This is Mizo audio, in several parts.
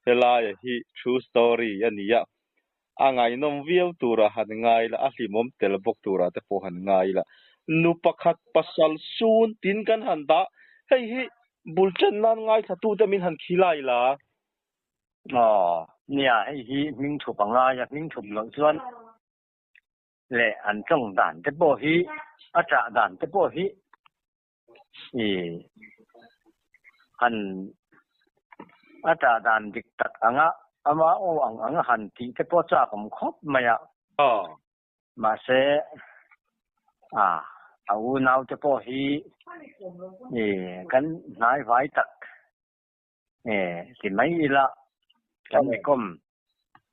Helaia hi true story a ni a, a ngaihnawm viau turah han ngai la, a hlimawm tel bawk turah te pawh han ngai la. Nu pakhat pasal sun tin kan han dah, hei hi bul ṭan nan ngaithlatute min han khilai la. Aw, nia, hei hi hming thup a ngai a, hming thup loh chuan leh an tawng dan te pawh hi, a ṭah dan te pawh hi I han a tah dan dik tak anga ama aw ang ang a han tih te pawh chak awm khawp mai a. Mahse a a unau te pawh hi i kan hnai vai tak e ti mai ila kan nikawm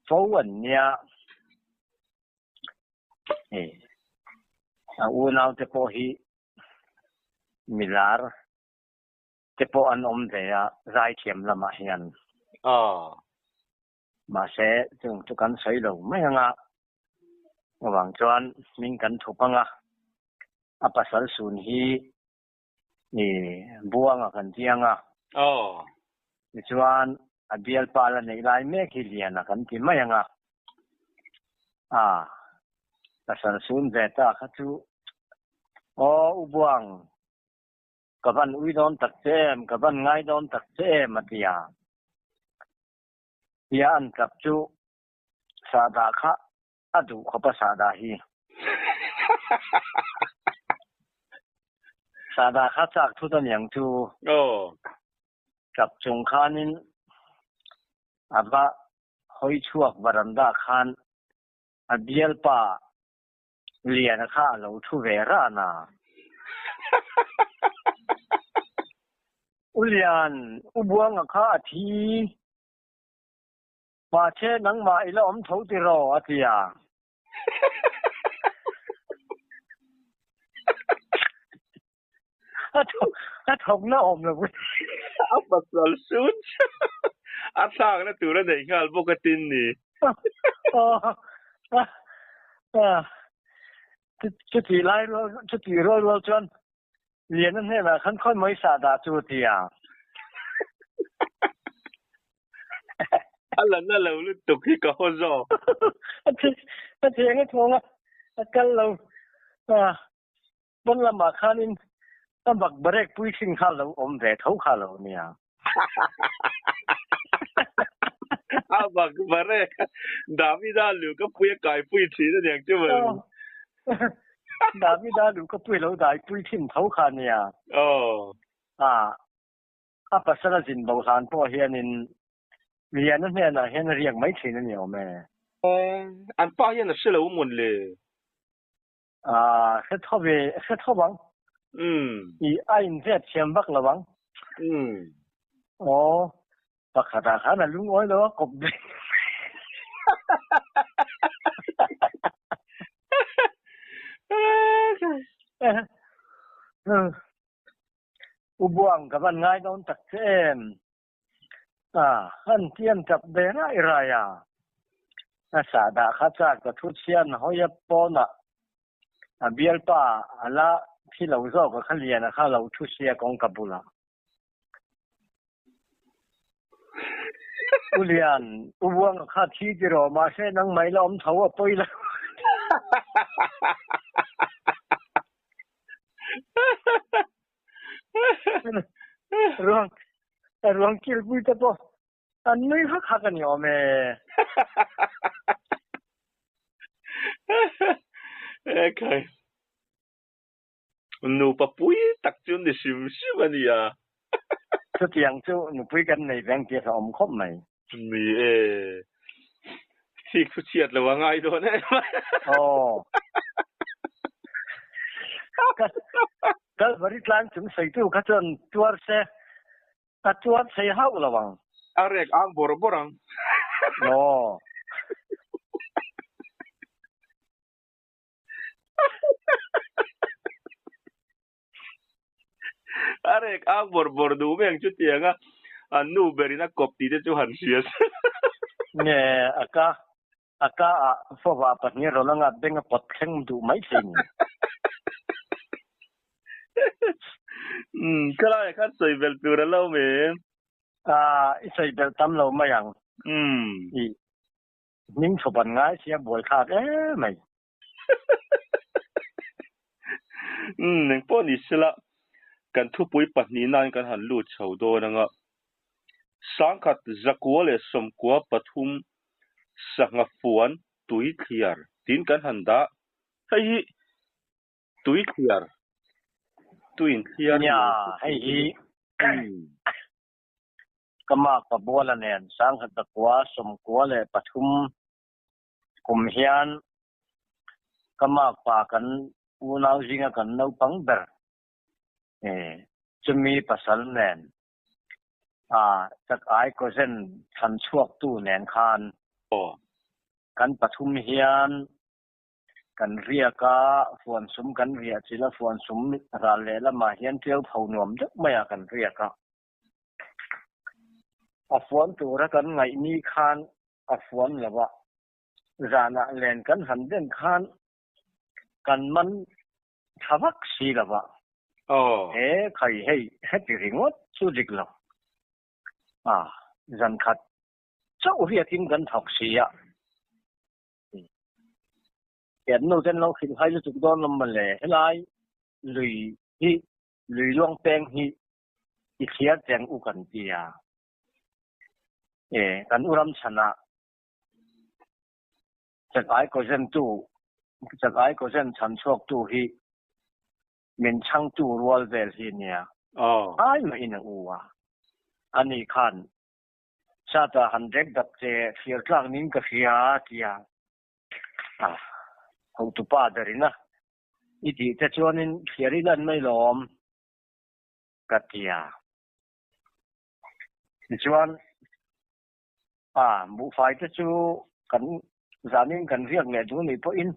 fo an nia. I a unau te pawh hi Milar te pawh an awm ve a zaithiam lamah hian. Mahse chung chu kan sawi lo mai ang a, avang chuan hming kan thup ang a, a pasal sun hi i Buanga kan ti ang a. Tichuan a bialpa la neih lai mek hi Liana kan ti mai ang a. A pasal sun ve ta kha chu Aw U Buang, ka van ui dawn tak che em, ka van ngai dawn tak che em a ti a. Tia an tlap chu sahdah kha a duh khawp a sahdah hi. Sahdah kha chak thut a niang chu. Tlap chung khanin a va hawi chhuak varanda khan a bialpa Liana kha a lo thu ve ran a. U Lian, U Buanga kha a thi. Mahse nangmah i la awm tho tiraw? a ti a. A thawkna awm lo. A pasal sun a thlakna tur a neih nghal bawk a tin ni. Chuti lai rual chuti rual rual chuan Liana hnenah khan khawi mai sah dah chu a ti a. A la na lo lutuk hi ka haw zawk. A thiang a thawng a, a kal lo. Pawn lamah khanin a bak barek puitling kha lo awm ve tho kha lo nia. A bak barek Davida lu ka pui a kai pui thin a niang chu maw. Davida lu ka pui lo dai pui thin tho kha nia. A a pasal a zin bo hlan pawh hianin Liana hnenah hian a riak mai thin a ni awm e. An pa hian a hre lo mawn le. Ah, hre tho ve, hre tho ang. I a inzep thiam vak lo ang. Aw, pakhatah khan a lungawi lo a kawp ve. U Buang ka van ngai dawn tak che em? Ah, han tian tap ve rai rai a. A sahdah kha chak ka thu chhian hawi a pawnah a bialpa a la thi lo zawk a kha lian a kha lo thu sia kawngka bulah. U Lian, U Buanga kha thi ti rawh mahse nangmah ila awm tho a pawi lo. Ruang ruang kilpui te pawh an nui hak hak a ni awm e. Ekhai. Nupa pui tak chu ni hrim hrim a nia. Chutiang chu nupui kan nei veng tih a awm khawp mai. Ni e. Thik thu chhiat lo a ngai dawn em. Aw. Kalvari tlang chung sawitu kha chuan tuar se a tuar thei hauh lo ang. A rek ang bawr bawr ang. Aw. A rek ang bawr bawr duh mai ang chutiang a, an nu berin a kawp tih te chu han hria se. Nge a ka a ka ah fawva pahnih rawn anga beng a pawt thleng duh mai thei ni. Umm khalaiah khan sawi belh tur a lo mai. Ah, i sawi belh tam lo mai ang. I hming chhawp an ngai sia buai thlak em mai. Umm, engpawh ni sela, kan thupui pahnihnain kan han lut chho dawn anga, 1943 sangha fuan tui thliar tiin kan han dah. Hei hi tui thliar, tuin thliar Nia, hei hi ka mak pa Buala nen 1993 kum hian ka makpa kan unau zinga kan naupang ber chumi pasal nen chak ai cousin chhan chhuaktu nen khan kan pathum hian kan riak a, fuan sum kan riah chilh a, fuan sum ral lehlamah hian tiau pho nuam deuh maiah kan riak a. A fuan tura kan ngaih ni khan a fuan lo a, zanah len kan han den khan kan man tha vak si lo a, he khai hei heti ringawt chu dik lo a, zan khat chauh riakin kan thawk si a, Pian nu ten lo hrilh hai lutuk dawn lo mawle, helai lui hi lui luang peng hi i thliar cheng u kan ti a. E, kan u ram chhanah chakai kawzentu, chakai kawzen chhan chhuaktu hi min chhangtu rual vel hi nia. Ai mahin a u a. Ani khan sata han dek dap che thliar tlak ning ka hria a ti a. A, hotupa berin a, i tih te chuanin thliar i lan mai lawm ka ti a. Tichuan, a buhfai te chu kan zanin kan riak leh duh nih pawhin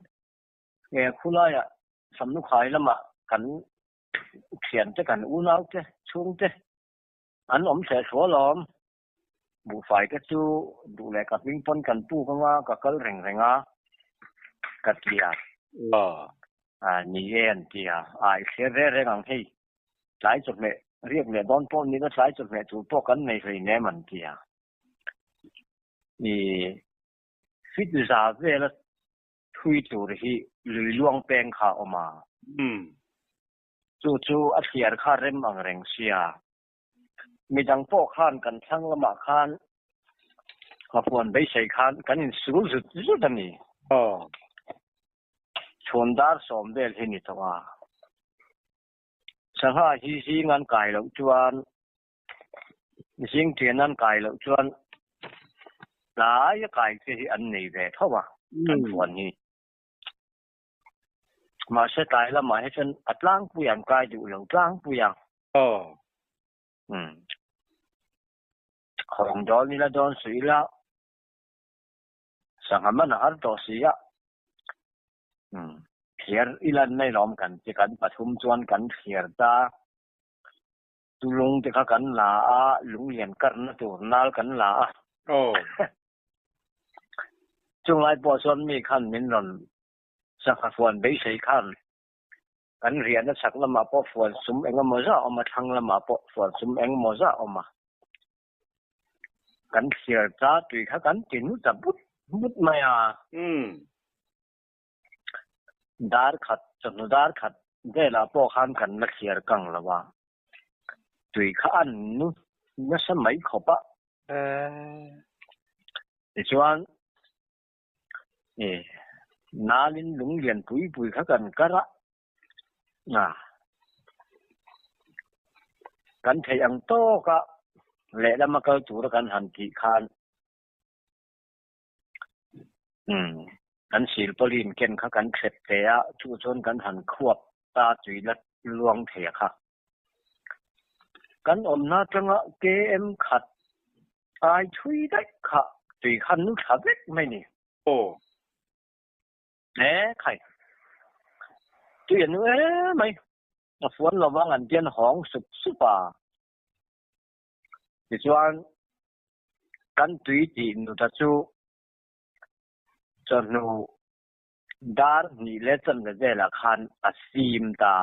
he khulaiah Samlukhai lamah kan thiante, kan unaute, chhungte an awm thleh thu alawm. Buhfai te chu duh leh ka hming pawn kan puk anga ka kal reng reng a, ka ti a. Ni e an ti a, a i thlir reng reng ang hei. Tlai chawhmeh riak leh dawn pawh nila tlai chawhmeh tur pawh kan nei hlei nem an ti a. I fit za vela thui tur hi lui luang peng kha a awm a. Chu chu a thliar kha rem ang reng sia. Midang pawh khan kan thlang lamah khan Nghapuan beisei khan kan insul zut zut a ni. Chhun dar sawm vel hi ni tawh a. Sangha hi zing an kai loh chuan zing ṭian an kai loh chuan tlai a kai te hi an nei ve tho a an fuan hi. Mahse tlai lamah hi chuan a tlangpui an kai duh lo tlangpui a. Umm. Hawng dawn ila dawn suh ila sangha man a har tawh si a. Umm. Thliar ila an nei lawm kan ti kan pathum chuan kan thliar ta. Tulung te kha kan la a, lunglian karna tur nal kan la a. Chunglai pawh chuan mi khan min rawn sangha fuan beisei khan kan riahna chhak lamah pawh fuan sum eng emaw zah a awm a, thlang lamah pawh fuan sum eng emaw zah a awm a. Kan thliar ta tui kha kan ti nu ta but but mai a. Dar khat, chawhnu dar khat velah pawh khan kan la thliar kang lo a. Tui kha an nu nasa mai khawp a. Tichuan, nalin lung lian pui pui kha kan kar a, kan theih ang tawk a lehlam a kal tura kan han tih khan kan silpawlin ken kha kan thlep te a, chu chuan kan han khuap ta tui la luang thei a kha. Kan awmna atanga KM khat ai thui daih kha tui khan nu thla vek mai ni. Aw. E khai. Tui a nu em mai. A fuan lovang an tian hawng sup sup a. Tichuan kan tui tih nu ta chu chawhnu dar hnih leh chanve velah khan a sim ta.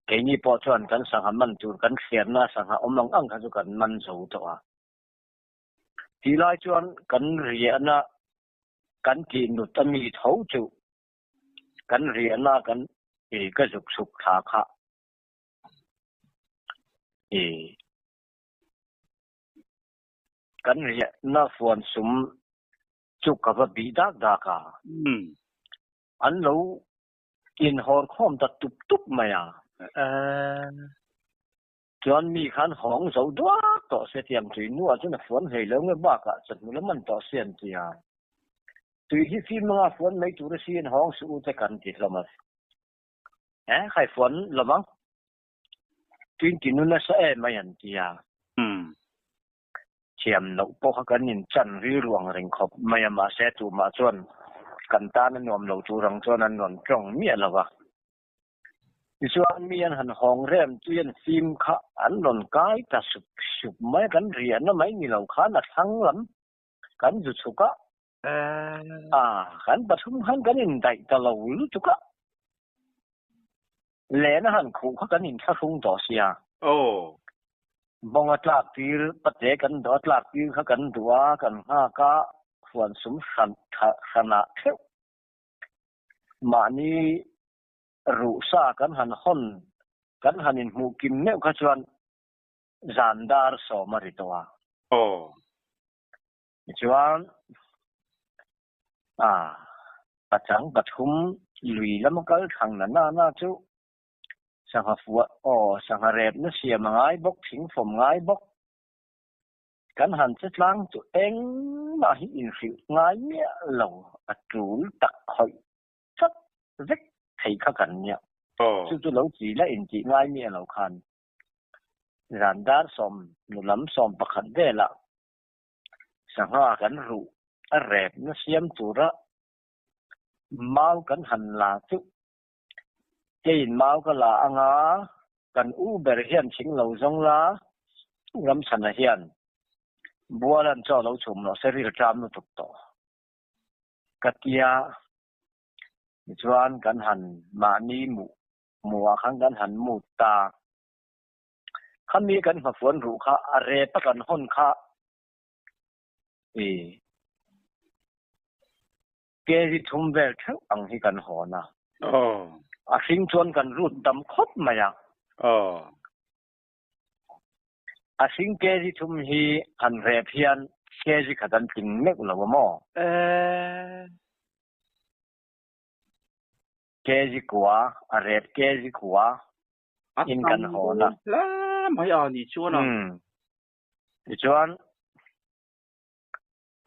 Keini pawh chuan kan sangha man tur kan thliarna sangha awm ang ang kha chu kan man zo tawh a. Tih lai chuan kan riahna kan tih nut a mi tho chu kan riahna kan ih ka zuk chhuk thla kha ih kan riahna fuan sum chu ka va bih dak dak a. An lo inhawr khawm ta tup tup mai a. Chuan mi khan hawng zo duak tawh se tiang tui nuah chuan a fuan hlei lo nge bakah chawhnu lam an tawh si an ti a. Tui hi fim anga fuan mai tur a si in hawng suh u te kan ti hlawm a. Eh khai fuan hlawm ang. Tuin ti nu nasa em mai an ti a. Thiam loh pawh kha kan inchan rilru ang reng khawp mai a, mahse tumah chuan kan tan a nuam lo tur ang chuan an rawn tawng miah lo va. Tichuan mi an han hawng rem tui an fim kha an rawn kai ta sup sup mai a, kan riahna mai ni lo khan a thlang lam kan zu chhuk a, a kan pathum khan kan indaih ta lo lutuk a, Len a han khuh kha kan inthlahrung tawh sia. Aw. Bawng a tlak tir, pate kan duh a tlak tir kha kan duh a, kan nghak a, huan sum hran tha hranah theuh. Mahni ruh sa kan han hawn, kan han inhmuh kim meuh kha chuan zan dar sawm a ri tawh a. Aw. Tichuan, a pachang pathum lui lama kal thlang na na na chu sangha fuah aw sangha repna siam a ngai bawk, thingfawm ngai bawk. Kan han che tlang chu engmah hi inhrilh ngai miah lo a tul tak khawih tlat vek thei kha kan nia. Chu chu lo chi la intih ngai miah lo khan zan dar sawm nu lam sawm pakhat velah Sangha kan ruh a repna siam tura mau kan han la chu keiin mau ka la anga kan u ber hian thing lo zawng la, Ramchhana hian Bualan chaw lo chhum rawh se ril ṭam lutuk tawh ka tia. Tichuan kan han mahni muh muhah khan kan han mut ta. Khami kan hmafuan ruh kha a rep a kan hawn kha i kg thum vel theuh ang hi kan hawn a. A hring chuan kan rut tam khawp mai a. A hring kg thum hi han rep hian kg khat an tling meuh lo a maw? Kg kua, a rep kg kua. A in kan tam hawn a. dawn hle mai a ni chuan a. Umm. Tichuan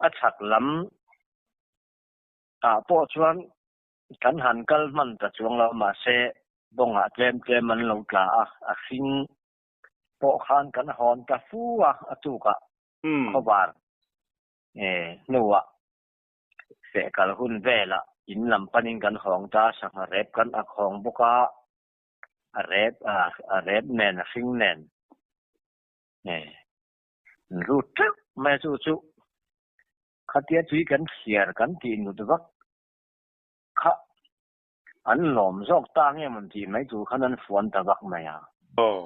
a chhak lam ah pawh chuan kan han kal hman ta chuang lo mahse bawngah tlem tlem an lo tla a, a hring pawh khan kan hawn ta fu a, a tukah khawvar hnuah feh kal hun velah in lam panin kan hawng ta, sangha rep kan ak hawng bawk a. A rep a, a rep nen a hring nen e an lut teuh mai a chu chu khatia tui kan thliar kan tih nut vak kha an lawm zawk ta nge mawn tih mai tur khan an fuan ta vak mai a. Aw.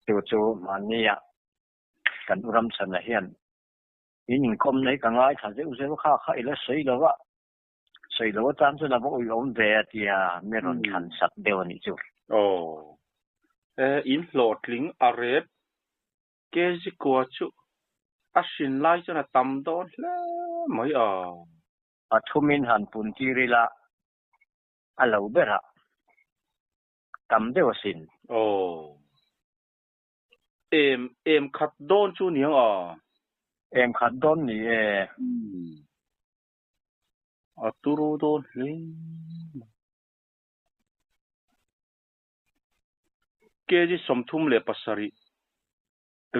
Chu chu mahnia kan u Ramchhana hian in inkawm na hi ka ngaithla zeuh zeuh kha kha i la sawi lo va. Sawi lo atan chuan a va uiawm ve a tia mi rawn thlan sak deuh a nih chu. Aw. E, in hlawhtling a rep kg kua chu a hrin lai chuan a tam dawn hle mai a. Pathumin han pun tir ila a lo berah tam deuh asin. Aw. Em, em khat dawn chu niang a. Em khat dawn ni e. Umm. A turu dawn hle mai. Kg 37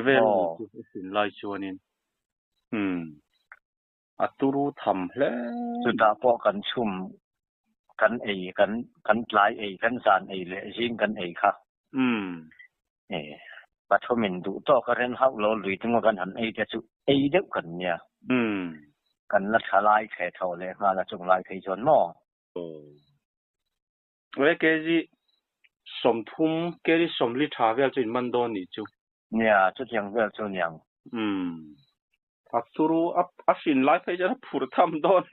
vel a ni chu a hrin lai chuanin umm a turu tham hle mai. Chutah pawh kan chhum kan ei kan kan tlai ei kan zan ei leh zing kan ei kha. Umm. E pathumin duh tawk a ren hauh lo lui tunga kan han ei te chu ei deuh kan nia. Umm. Kan la tha lai the tho leh nghal a chung lai phei chuan maw? Aw. E kg 30 kg 40 tha vel chu in man dawn nih chu. Nia, chutiang vel chu niang. Umm. A turu a a hrin lai phei chuan a phur tham dawn.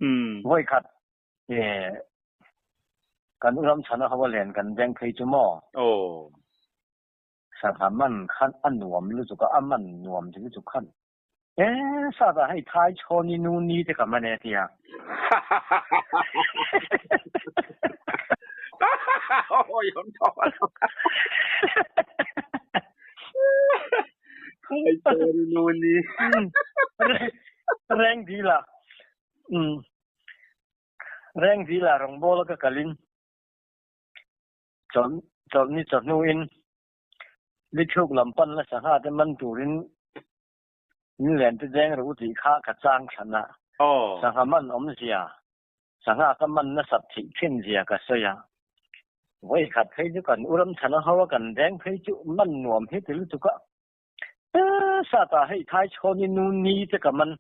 Umm. Vawi khat eh kan u ram chhana ho a len kan veng phei chu maw? Aw. Sangha man khan a nuam lutuk a, a man nuam ti lutuk khan. E sata hei thai chhawni nu ni te ka man e tia. Oi hon tho. Thai chhawni nu ni. Reng dila. Reng dila rawngbawl ka kalin. Chawlh chawlhni chawhnuin Lithluk lam pan la sangha te man turin in len te deng rawh u tih kha ka chang thlan a. Sangha man awmzia, sangha ka man nasat theih thin zia ka sawi a. Vawi khat phei chu kan u ramchhan a ho a kan deng phei chu man nuam hi ti lutuk a. Sata hei thai chhawni nu ni te ka man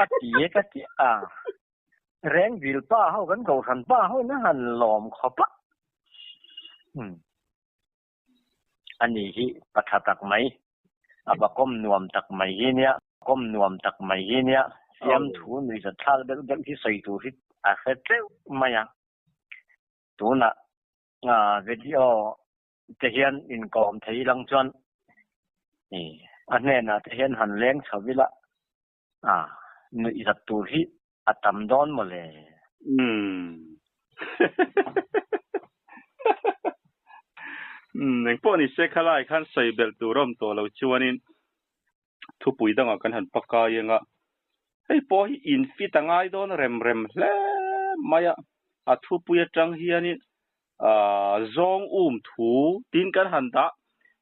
a ti e ka ti a. Rengdil pa ho kan kohhran pa ho in a han lawm khawp a. Ani hi pa tha tak mai, a va kawm nuam tak mai hi nia, kawm nuam tak mai hi nia, fiamthu nuihzat thlak deuh deuh hi sawi tur hi a hre teuh mai a. Tunah video te hian inkawm thei lang chuan a hnenah te hian han leng chho ila a nuihzat tur hi a tam dawn maw le? Umm. Umm, engpawh ni se khalai khan sawi belh tur a awm tawh lo chuanin thupui dangah kan han pakai ang a, hei pawh hi in fit a ngai dawn rem rem hle mai a, a thupui atang hianin aah zawng um thu tiin kan han dah,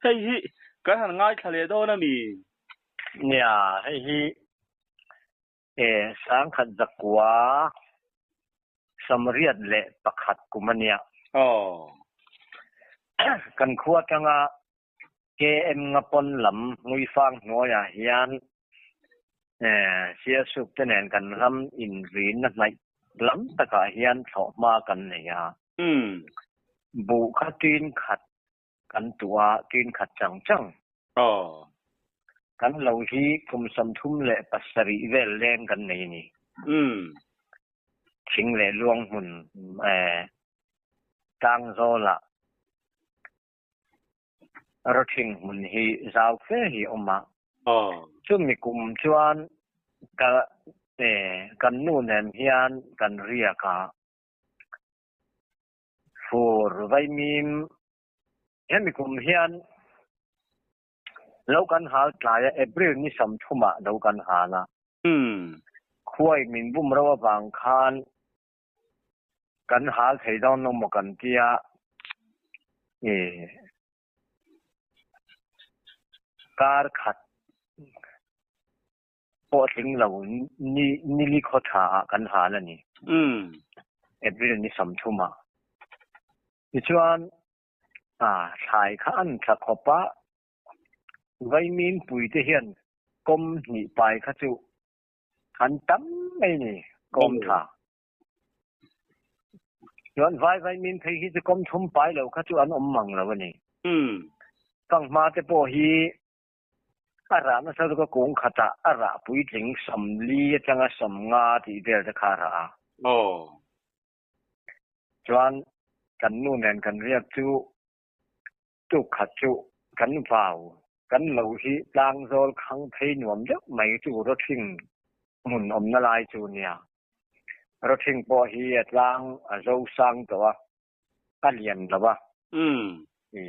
hei hi kan han ngaithla leh dawn a mi? Nia, hei hi e sangkhat zakua Samriat leh pakhat kum a nia. Aw. Kan khua atanga KM nga pawn lam Hmuifang hnuaiah hian Sialsuk te nen kan ram inrinna hnaih lam takah hian thlawhhma kan nei a. Buh kha tin khat kan tuah a, tin khat chang chang. Kan lo hi kum 37 vel leng kan nei a ni. Thing leh luang hmun tlang zawlah Rawthing hmun hi zau fe hi a awm a. Chumi kum chuan ka kan nu nen hian kan riak a. Fur vaimim hemi kum hian lo kan hal tlai a, April ni 30 ah lo kan hal a. Khuai min bum ro avang khan Kan hal thei dawn lo maw kan tia i kar khat pawh tling lo ni nili khaw tha ah kan hal a ni. April ni 30 ah. Tichuan a thlai kha an thla khawp a, Vaimim pui te hian kawm hnih pai kha chu An tam mai ni kawm tha. Chuan vai vai min phei hi chu kawm thum pai lo kha chu an awm mang lo a ni. Fanghma te pawh hi a rah nasa lutuk a kung khatah a rah puitling 40 atanga 50 tih vel te kha a rah a. Chuan kan nu nen kan riak chu Tuk khat chu kan vau kan lo hi tlangzawl khang phei nuam deuh mai chu rawthing hmun awmna lai chu nia. Rawthing pawh hi a tlang a zo sang tawh a, a lian lo a. I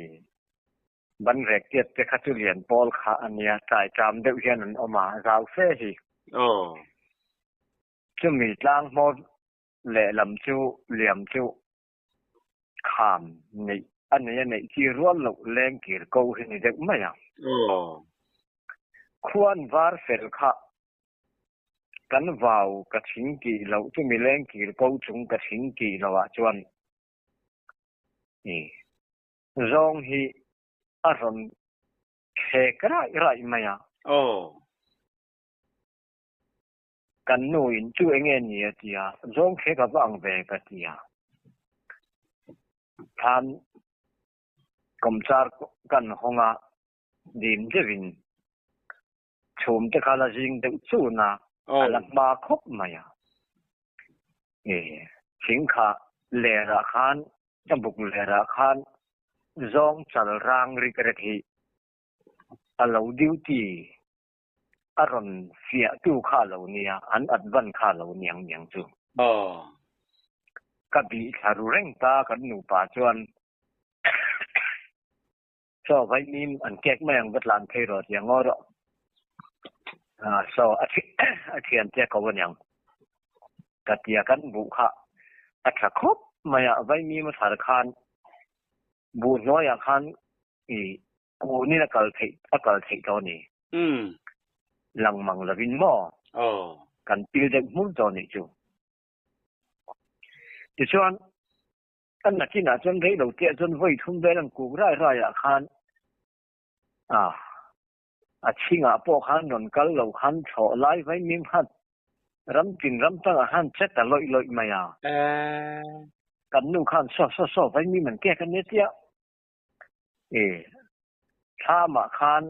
ban rek tiat te kha chu lian pawl kha a nia, tlai tlam deuh hian an awm a, zau fe hi. Chumi tlang hmawr lehlam chu liam chu Kham neih a nei a neih chi rual loh leng kir ko hi ni deuh mai a. Khuan var fel kha kan vau ka thing tih loh chumi leng kir ko chung ka thing tih loh ah chuan i zawng hi a rawn khek raih raih mai a. Kan nu in chu enge ni a ti a, zawng khek a va ang ve ka ti a. Thlan kawmchar kan hawng a, dim deuhin chhum te kha la zing deuh chun a, a la hma khawp mai a. E, thing kha lerah khan, ka buk lerah khan zawng chal rang rik rek hi a lo duty a rawn fiah tu kha lo nia, an advan kha lo niang niang chu. Ka bih thla ru reng ta kan nupa chuan Saw vaimim an kek mai ang va tlan phei rawh tih a ngaw rawh. Saw a thian te ko aniang. Ka tia kan buh kha a tha khawp mai a, vaimim a thar khan buh hnuaiah khan i kunin a kal theih a kal theih tawh a ni. Lang mang lovin maw kan pil deuh hmur tawh a nih chu. Tichuan a nakinah chuan rei lo te ah chuan vawi thum vel an kuk rai rai ah khan a a chhingah pawh khan rawn kal lo khan thlawh lai vaimim khan ram tin ram tangah khan che ta lawih lawih mai a. Kan nu khan saw saw saw vaimim an kek a nia tia e thlamah khan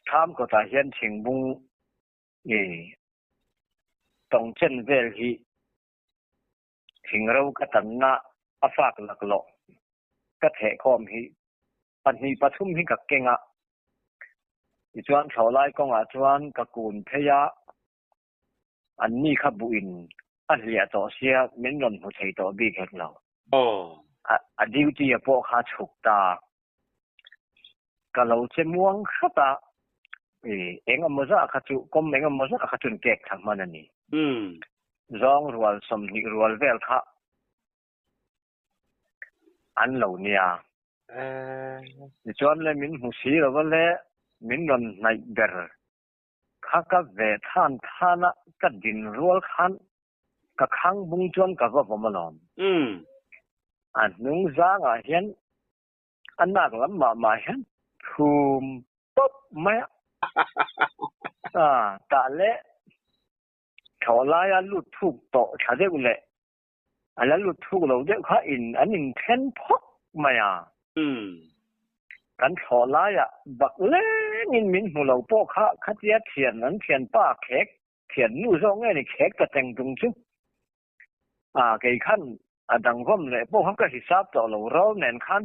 thlam kawtah hian thingbung e tawng chen vel hi thingro ka tanna a fak laklawh ka thehkhawm hi pahnih pathum hi ka keng a, tichuan thlawhlai kawngah chuan ka kun phei a, anni kha buhin a hliah tawh sia min rawn hmu thei tawh bik hek lo. A duty a pawh kha chhuk ta, ka lo che muang hrat a, eng emaw zah kha chu kawm eng emaw zah kha chuan kek thla hman a ni. Zawng rual 20 rual vel kha an lo nia. Tichuan le min hmu si lo va le min rawn hnaih ber kha ka ve than than a, ka din rual khan ka khang bung chuan ka va vawm alawm. A hnung zangah hian a nak lam mah mah hian thum pawp mai a. Tah leh thlawh laia lut thuk tawh thla deuh leh a la lut thuk lo deuh kha in an inthen phawk mai a. Kan thlawh laiah bak lengin min hmu lo pawh kha khatia thian an thianpa khek thian nu zawk nge ni khek ta teng tung chu. A kei khan a dangvawm leh pawh kha ka hisap tawh lo ro nen khan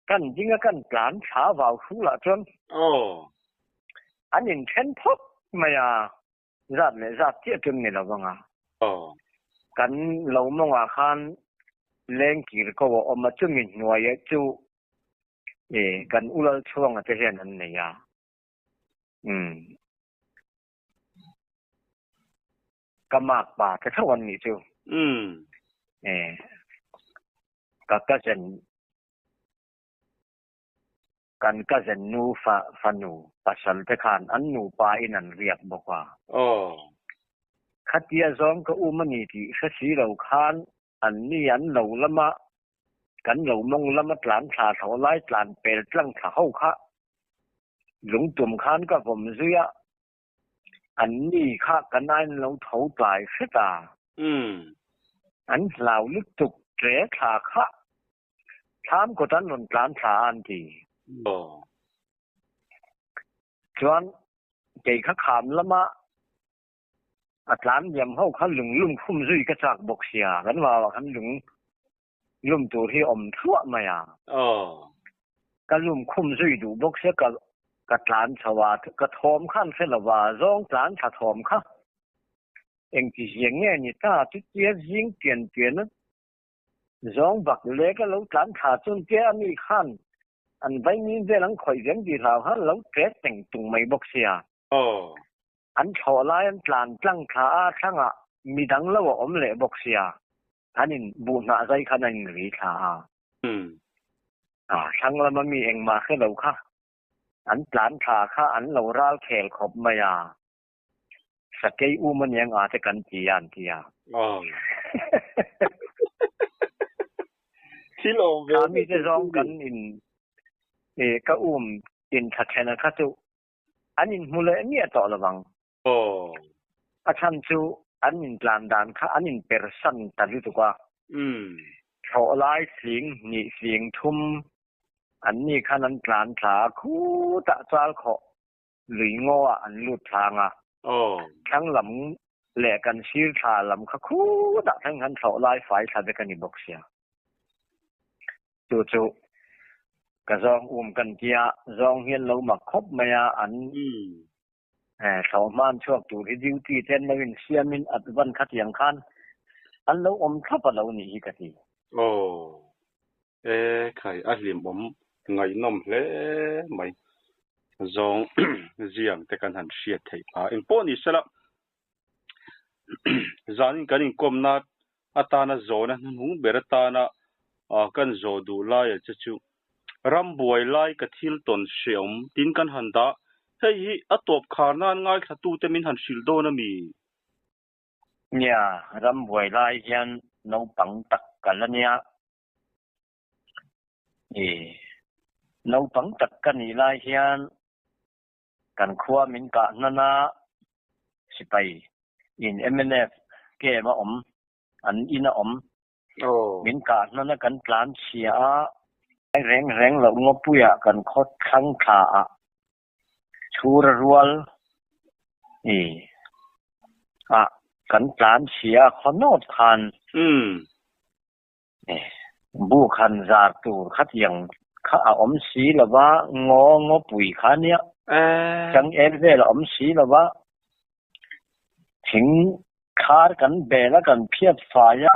kan ding a kan tlan thla vau hrulah chuan an inthen phawk mai a. Zat leh zat chiah chu ni lo vang a. Kan lo mawngah khan leng kir ko a awm a, chumi hnuaia chu kan ulal chhuanga te hian an nei a. Umm. Ka mak pa te tho an nih chu. Ka cousin Kan cousin nu fa fanu pasal te khan an nupa in an riak bawk a. Khatia zawng ka um a ni tih hre si lo khan an ni an lo lama kan lo mawng lama tlan thla tho lai tlan pel tlang thla ho kha lungtum khan ka vawm zui a, an ni kha ka nain lo tho tlai hret a. An hlau lutuk tle thla kha Thlam kawt an rawn tlan thla a an ti. Chuan kei kha kham lama a tlan liam ho kha lung lum khum zui ka chak bawk sia, kan vauah khan lung lum tur hi awm thluah mai a. Ka lum khum zui duh bawk sia ka ka tlan chho a, ka thawm khan hre lo va, zawng tlan thla thawm kha engti ziang nge ni ta chutia zing pian pian a Zawng bak leh ka lo tlan thla chun che a mi khan an vaimim vel an khawih vem tih hlau khan lo ṭet teng tung mai bawk sia. An thlawh lai an tlan tlang thla a thlangah midang lo a awm leh bawk sia. An in buh hnah zai khan an in ri thla a. Thlang lama mi engmah hre lo kha an tlan thla kha an lo ral khel khawp mai a. Sakei um a nia nga te kan ti a an ti a. Thil awm ve. Kha mi te zawng kan in ka um in tha then a kha chu an in hmu leh miah tawh lo vang. A chhan chu an in tlan dan kha an in persan ta lutuk a. Thlawh lai sing hnih sing thum an ni khan an tlan thla a, khutah chal khawh lui ngaw ah an lut thlang a. Thlang lam leh kan sir thla lam kha khutah thleng khan thlawh lai fai thla vek a ni bawk sia. Chu chu ka zawng um kan tia zawng hian lo mak khawp mai a, an Thlawh hman chhuak tur hi duty te an lo insiamin advan khatiang khan an lo awm thlap a lo nih hi ka ti. Aw, e khai a hlimawm ngaihnawm hle mai. Zawng ziang te kan han hriat theih phah. Engpawh ni sela zanin kan inkawmna atana zawhna hnuhnung ber atana kan zawh duh laia che chu rambuai lai ka thil tawn hreawm tin kan han dah. Hei hi a tawp khar nan ngaithlatute min han hrilh dawn a mi? Nia, rambuai lai hian naupang tak ka la nia. I naupang tak ka nih lai hian Kan khua min kah hnana sipai in mnf camp a awm, an in a awm. Min kah hnana kan tlan chhia a. Reng reng loh ngawpuiah kan khaw thlang thla ah chhura rual i ah kan tlan chhia a khaw nawt khan. Buk han zar tur khatiang kha a awm si lo va, ngaw ngawpui kha nia. Changel vel a awm si lo va, thing khar kan bel a kan phiat fai a,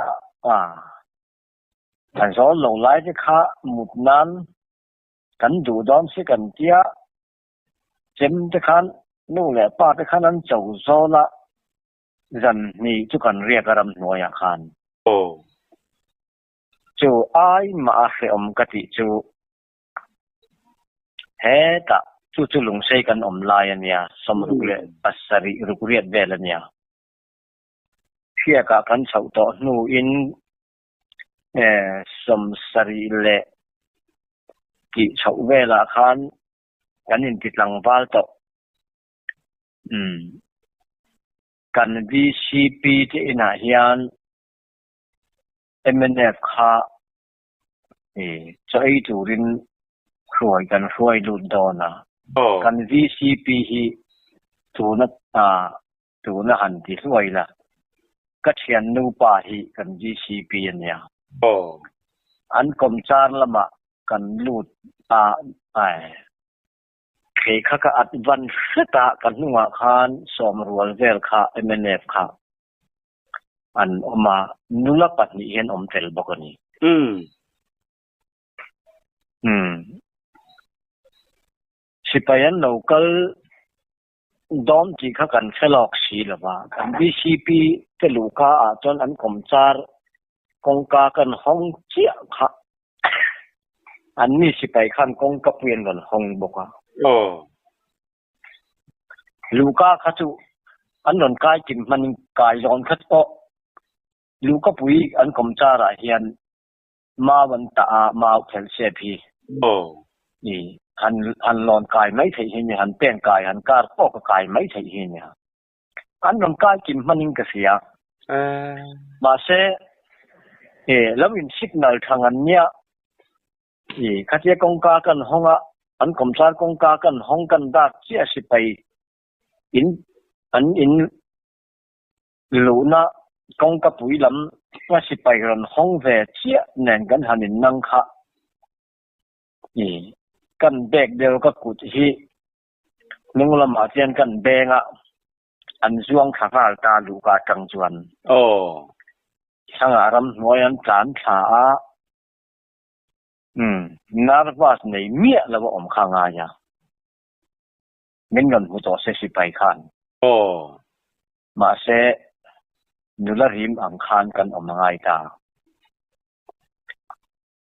a zawl lo lai te kha mut nan kan duh dawn si kan tia, chem te khan nu leh pa te khan an cho zawl a. Zan hnih chu kan riak a ramhnuaiah khan. Aw. Chu ai mah a hrehawm ka tih chu hetah chu chu lungsei kan awm lai a nia, sawmruk leh pasarih ruk riat vel a nia. Hriakah kan chhoh tawh hnuin sawmsarih leh tih chhoh velah khan kan inti tlangval tawh. Umm. Kan VCP te inah hian mnf kha chaw ei turin hruai kan hruai lut dawn a. Kan VCP hi tuna tuna han ti hluai la, ka thiannu pa hi kan VCP a nia. An kawmchar lamah kan lut a. Kei kha ka at van hret a, ka hnungah khan sawmrual vel kha mnf kha an awm a, nula pahnih hian awm tel bawk a ni. Umm. Sipai an lo kal dawn tih kha kan hre lawk si lo va, kan VCP te luhka ah chuan an kawmchar kawngka kan hawng chiah kha An mi sipai khan kawngka pui an rawn hawng bawk a. Luhka kha chu an rawn kai kim hmanin kai zawn kha chu aw luhka pui an kawm char ah hian mau an tah a, mau phelh sep hi i han han lawn kai mai theih hi nia, han pen kai han kar tawk a kai mai theih hi nia. An rawn kai kim hmanin ka hria. Mahse, e, lo in signal tha ngan nia. E, khatia kawngka kan hawng a, an kawmchar kawngka kan hawng kan dak chiah sipai in an in luhna kawngka pui lam a sipai rawn hawng ve chiah nen kan han in nang kha. E, kan bag deuh ka kut hi Hnung lamah chuan kan beng a, an zuang thla nghal ta luhka atang chuan. Aw. Thangah ramhnuai an tlan thla a, umm, nervous nei miah lo a awm kha ngai a. Min rawn hmu tawh se sipai khan. Aw. Mahse, nula rim ang khan kan awm a ngai ta.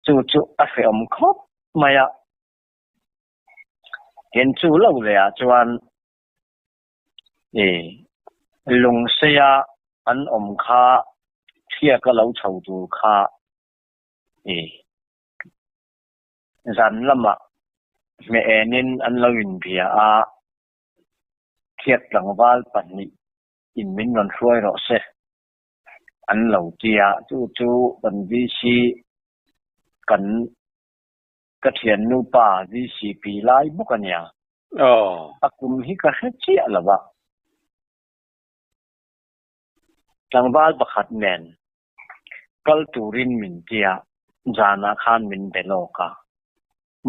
Chu chu a hrehawm khawp mai a. Tin chu lo leh ah chuan i lungseia an awm kha thiaka lo chho tur kha i zan lamah hmeh enin an lo inbia a, thiak tlangval pahnih in min rawn hruai rawh se. An lo tia chu chu kan VC kan ka thiannu pa VCP lai bawk a nia. A kum hi ka hre chiah lo a. Tlangval pakhat nen kal turin min tia zanah khan min be lawk a.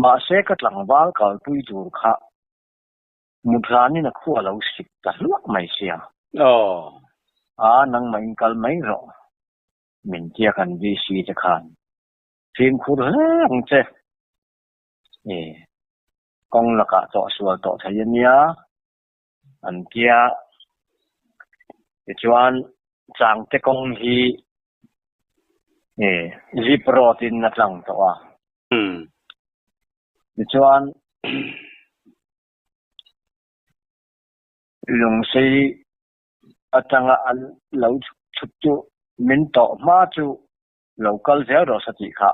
Mahse ka tlangval kalpui tur kha Muthlanin a khu a lo sik ta hluak mai sia. A, nangmah in kal mai rawh. Min tia kan VC te khan fimkhur hle ang che. E, kawng lakah tawh sual tawh thei a nia an tia. Tichuan Changte kawng hi e, zip road in a tlang tawh a. Tichuan Lungsei atanga an lo chhuk chu min tawh hma chu lo kal zel rawh sa tih kha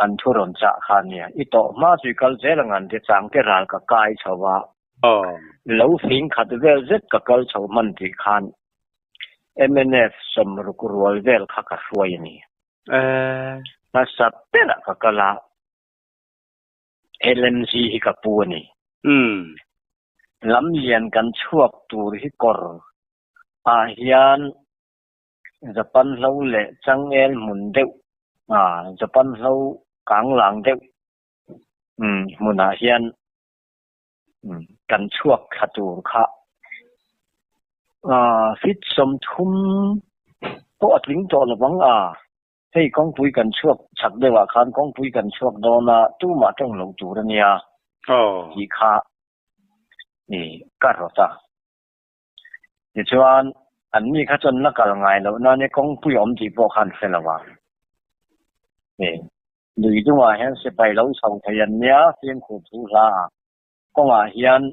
an thu rawn chah kha a nia. I tawh hma chu i kal zel ang an ti changte ral ka kai chho a, lo fing khat vel zet ka kal chho hman tih khan mnf sawmruk rual vel kha ka hruai a ni. Hmasa berah ka kal a, LMG hi ka pu a ni. Lam lian kan chhuak tur hi kawr ah hian Japan hlo leh changel hmun deuh, Japan hlo kanglang deuh hmunah hian kan chhuak thla tur kha fit 30 pawh a tling tawh lo vang a, hei kawngpui kan chhuak chak deuhah khan kawngpui kan chhuak dawn a, tumah tawng lo tur a nia tih kha ka rawt a. Tichuan an mi kha chuan la kal ngai loh nan e kawngpui a awm tih pawh khan hre lo a. Lui dungah hian sipai lo chho thei an nia fimkhur thu hla a, kawngah hian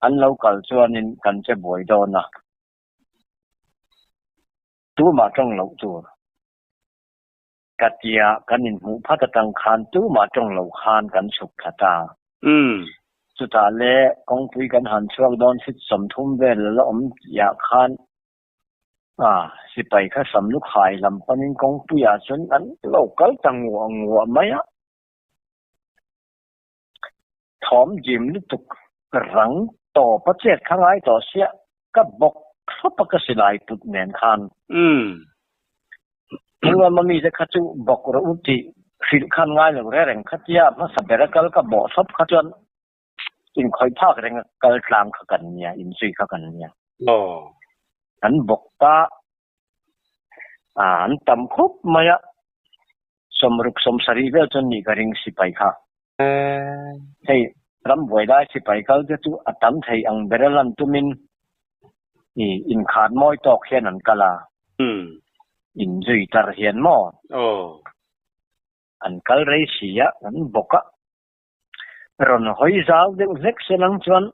an lo kal chuanin kan che buai dawn a, tumah tawng loh tur ka tia kan inhmuh phat atang khan tumah tawng loh khan kan chhuk thla ta. Chutah le kawngpui kan han chhuak dawn fit 30 vel la awm tihah khan A, sipai kha sam lukhai lam panin kawngpuiah chuan an lo kal ta nguah nguah mai a. Thawm dim lutuk rang tawp a chet kha ngai tawh sia, ka bawk thlawp a ka silai put nen khan. Hnung lama mite kha chu bawk rawh u tih hrilh khan ngai lo re reng kha tia hmasa bera kal ka bawh thlawp kha chuan inkhawih phak reng a kal tlang kha kan nia, inzui kha kan nia. An bawk ta a, an tam khawp mai a, 60 70 vel chuan nih ka ring sipai kha. Hei rambuai lai sipai kal te chu a tam thei ang ber a lan tumin i inkhan mawi tawk hian an kal a, inzui tar hian maw? An kal rei si a, an bawk a. Rawn hawi zau deuh hlek se lang chuan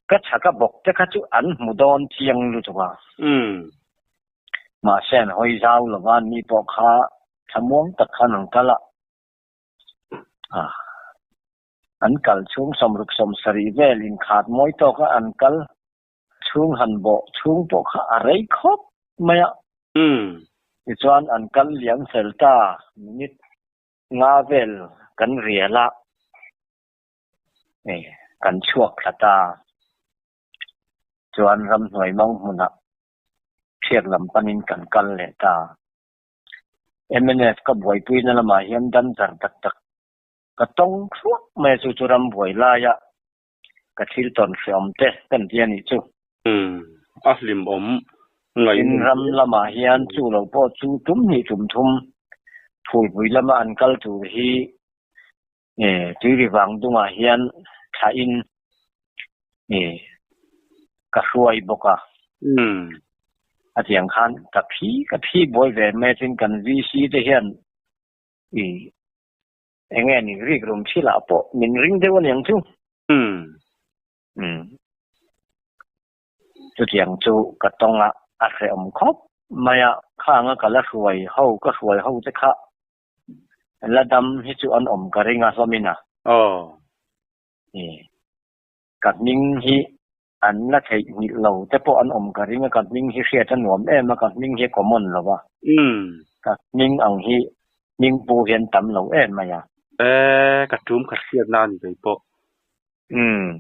ka chhaka bawk te kha chu an hmu dawn chiang lutuk a. Mahse an hawi zau lo va, mi pawh kha thlamuang tak khan an kal a. An kal chhung 60 70 vel inkhat mawi tawk a an kal chhung han bawh chhung pawh kha a rei khawp mai a. Tichuan an kal liam fel ta minute nga vel kan rial a, kan chhuak thla ta. Chuan ramhnuai mang hmunah thiak lam panin kan kal leh ta. Mnf ka buaipuina lamah hian dan zar tak tak ka tawng thluak mai a, chu chu ram buai laia ka thil tawn hreawm te kan ti a nih chu. A hlimawm ngaih. Tin ram lamah hian chu lo pawh chu tum hnih tum thum phulpui lama an kal tur hi tui vang dungah hian thlahin ka hruai bawk a. A tiang khan ka phi ka phi buai ve mai a, tin kan VC te hian eng nge ni rik rum thilah pawh min ring deuh a niang chu. Chutiang chu ka tawng a, a hrehawm khawp mai a, khang a ka la hruai ho ka hruai ho te kha la dam hi chu an awm ka ring a hlawmin a. Ka hming hi. An la theihnghilh lo te pawh an awm ka ring a, ka hming hi hriat a nuam em a, ka hming hi common lo a. Ka hming ang hi hming pu hian tam lo em mai a. E, ka tum khat hriatna a ni kei pawh. Umm.